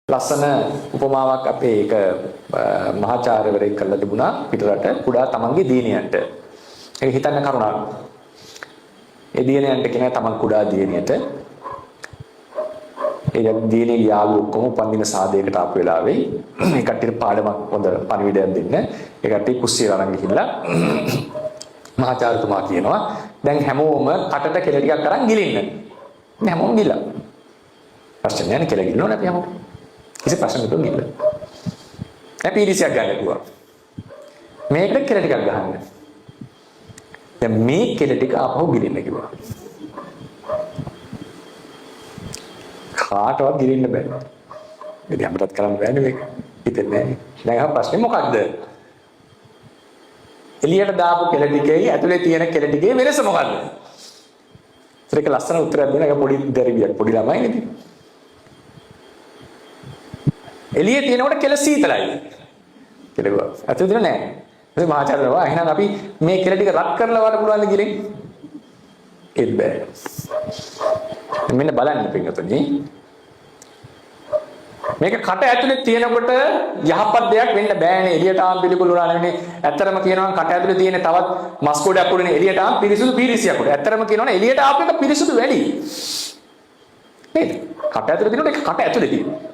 ලස්සන උපමාවක් අපේ ඒක මහාචාර්යවරයෙක් කරලා තිබුණා පිටරට කුඩා තමන්ගේ දියණියන්ට. ඒක හිතන්න කරුණක්. ඒ දියණියන්ට කියනවා තමන් කුඩා දියණියට ඒ දියණියගේ යාළුවෝ ඔක්කොම උපන්දින සාදයකට ආපු වෙලාවේ මේ කට්ටියට පාඩමක් හොඳ පණිවිඩයක් දෙන්න. ඒ කට්ටිය කුස්සියට අරන් ගිහිල්ලා මහාචාර්යතුමා කියනවා දැන් හැමෝම කටට කෙල ටිකක් අරන් ගිලින්න. මේ හැමෝම ගිල්ලා. ප්‍රශ්න නෑ නේ, කෙල ගිල්ලනවනේ අපි හැමෝම. කිසි ප්‍රශ්න නැතුව ගිල්ල. දැන් පීරිසියක් ගන්න කිව්වා. මේකට කෙල ටිකක් ගහන්න. දැන් මේ කෙල ටික ආපහු ගිලින්න කිව්වා. කාටවත් ගිලින්න බෑ. ඉතින් අපිටත් කරන්න බෑනේ මේක. හිතෙන්නේ නෑ. දැන් අහන ප්‍රශ්නේ මොකක්ද? එළියට දාපු කෙල ටිකේ ඇතුලේ තියෙන කෙල ටිකේ වෙනස මොකක්ද? ඒක ලස්සන උත්තරයක් දුන්නා. ඒක පොඩි දැරිවියක්, පොඩි ළමයි නේද? එළියේ තියෙනකොට කෙල සීතලයි කියලා කිව්වා. ඇතුලේ තියෙන නෑ. ඉතින් මහාචාර්යවා එහෙනම් අපි මේ කෙල ටික රත් කරලා වර පුළුවන් ද ගිලින්? ඒත් බෑ. මෙන්න බලන්න පින්වතුනි. මේක කට ඇතුලේ තියෙනකොට යහපත් දෙයක් වෙන්න බෑනේ. එළියට ආම් පිළිකුල් වුණා නෙවෙයි. ඇත්තටම කියනවා නම් කට ඇතුලේ තියෙන තවත් මස් ගොඩක් උඩනේ එළියට ආම් පිරිසුදු පීරිසියක් උඩ. ඇත්තටම කියනවා නම් එළියට ආපු එක පිරිසුදු වැඩි. නේද? කට ඇතුලේ තියෙනකොට ඒක කට ඇතුලේ තියෙනවා.